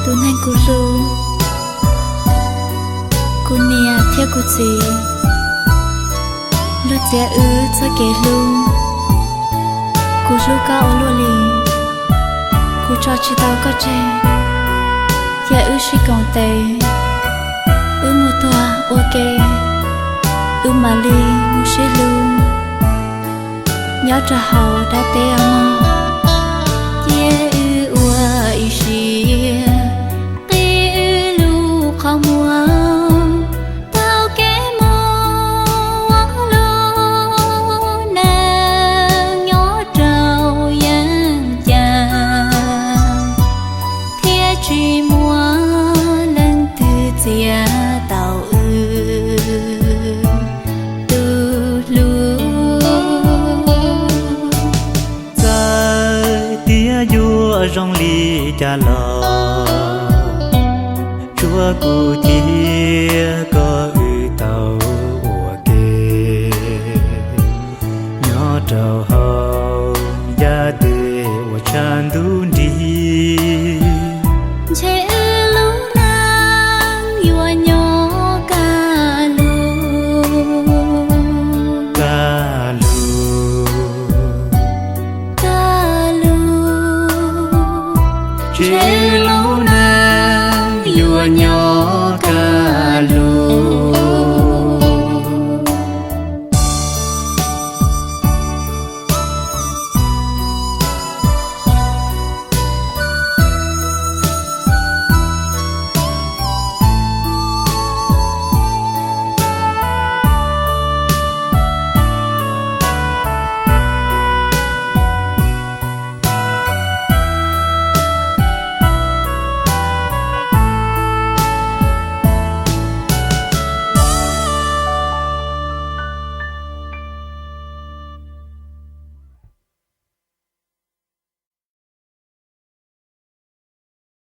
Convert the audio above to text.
Tus neeg kuv hlub, kuv niam thiab kuv txiv, luag txiav wb txoj kev hlub. Kuv hlub koj ua luaj li, kuv tso tsis tau koj tseg. Cia wb sib koom tes, wb mus tuag ua ke, wb mam li mus sib hlub nyob rau hauv dab teb os mog. Cia wb ua ib siab qhib wb lub qhov muag, taug kev mus ua lub neej nyob rau yeeb ceeb, thiab tsis muaj leej twg txiav tau wb tus hlub. Txawm tias yuav zoo li cas los tsuav kuv thiab koj wb tau ua ke nyob rau hauv yav twg uas tshav ntuj nrig. Ntshe wb lub neej yuav nyob kaj lug, kaj lug, kaj lug. Ntshe wb lub neej yuav nyob